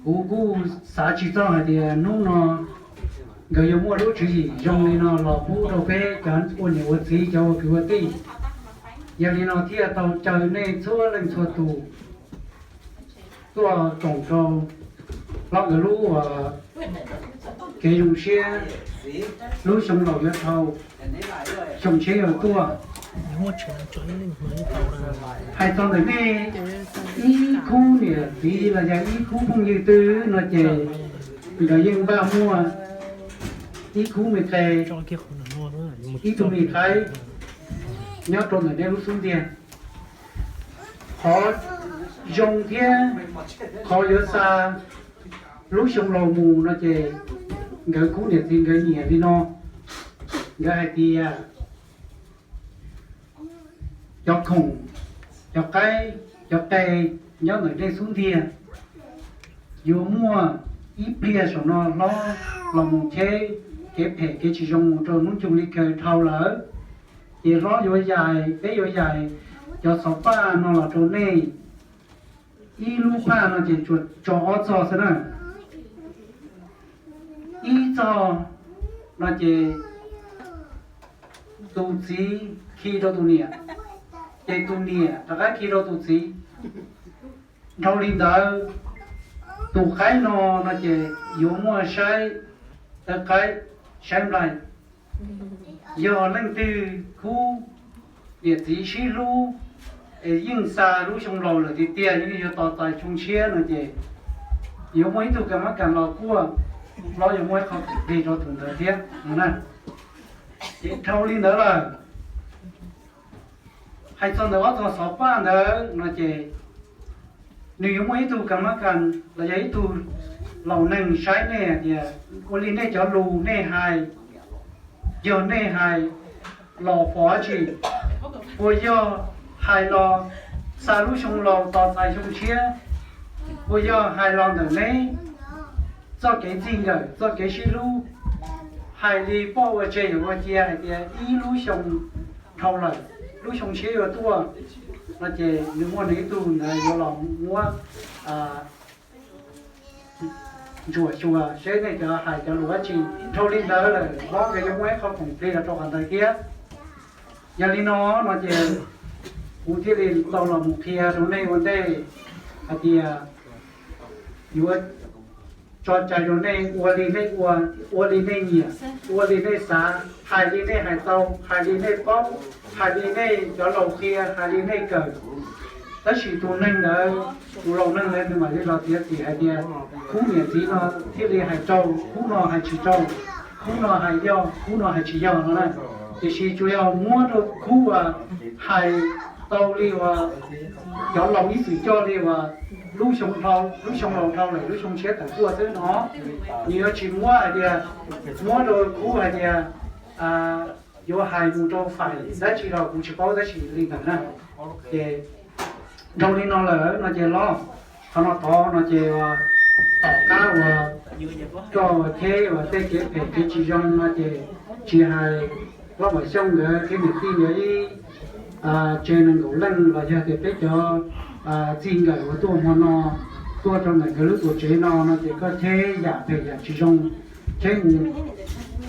Kuv kuj xav tsis txog hais tias hnub no nkawd yuav muaj lub tswv yim zoo li no los pub rau peb cov ua niam ua txiv, cov ua kwv ua tij. Yog li no thiaj tau caw nej txhua leej txhua tus tuaj koom rau hlob nkawd lub kev zoo siab, lub xyoo laus yuav dhau, xyoo tshiab yuav tuaj. Hais txog ntawm nej ib khub niam txiv los yog ib khub phooj ywg twg no ces nkawd yeej npaj muaj ib khub me qe, ib tug me qaib nyob rau ntawm nej lub xub ntiag. Qhov zoo thiab qhov yuav xa lub xyoo laus mus no ces nkawd khub niam txiv nkawd nyiam li no. Nkawd hais tias cov khoom, cov qaib, cov qe nyob ntawm nej xub ntiag, yuav muaj ib pliag saum no hlob los mus cheb kev phem kev tsis zoo mus rau hnub nyoog li kawg dhau lawm, ces hlob yuav yais, peb yuav yais cov xov paj no los rau nej. Ib lub paj no ces tsuas tso ob txog xwb na. Ib txog no ces tus txiv khi rau tus niam, ces tus niam rov qab khi rau tus txiv. Dhau li ntawd, tus qaib no no ces yuav muaj saib tawv qaib, saib nplaig. Yog leej twg khub niam txiv sib hlub es yeej xa lub xyoo laus lawm tiag tiag, yeej yuav tos txais xyoo tshiab no ces yuav muaj ib tug kas mab kas los kuaj, hlob yuav muaj ib qho plig rau tus ntawd thiab no na. Ces dhau li ntawd lawm, hais txog ntawm ob txog xov paj ntawd no ces nws yuav muaj ib tug kas mab kas los yog ib tug laus neeg saib nej hais tias ua li nej cov lus nej hais, yog nej hais los pom dab tsi, puas yog hais los xa lub xyoo laus tos txais xyoo tshiab, puas yog hais los ntawm neb txoj kev txij nkawm txoj kev sib hlub, hais li poj ua tseg yawm ua cia hais tias ib lub xyoo dhau lawm, lub xyoo tshiab yuav tuaj no ces nws muaj nws ib tug ntawd yuav los muab ntsuam xyuas seb nej cov hais cov lus dab tsi. Dhau li ntawd lawm hlob nkawd yuav muaj ib qho khoom plig los rau qhov ntawd thiab. Yog li no no ces kuv thiaj li tau los mus qhia rau nej ua ntej hais tias yuav tso cai rau nej ua li nej ua, ua li nej nyiam, ua li nej xav, hais li nej hais tau, hais li nej paub, hais li nej cov laus qhia, hais li nej kawm. Tab sis tus neeg ntawd, tus laus neeg ntawd nws mam li los txiav txim hais tias khub niam txiv no thiaj li hais rau, khub no hais tsis rau, khub no hais yog, khub no hais tsis yog no na. Tiam sis tsuas yog muab rau khub uas hais tau li uas cov laus ib txwm coj li uas lub xyoo dhau, lub xyoo laus dhau lawm lub xyoo tshiab tawm tuaj xwb no. Nws yuav tsis muab hais tias, muab rau khub hais tias yuav hais mus rau fais dab tsi los kuv tsis paub tab sis li ntawd na. Ces dhau li no lawm no ces los, qhov no tod no ces tom qab uas coj uas cheb uas tej kev phem kev tsis zoo no ces tsis hais Hlob Vam Xyooj nkawd thiab niam tij nkawd ib tsev nees nkaum leej los yog tias peb cov txij nkawm uas tuaj hmo no, tuaj rau ntawm nkawd lub tuam tsev no no ces koj cheb yam phem yam tsis zoo, cheb mus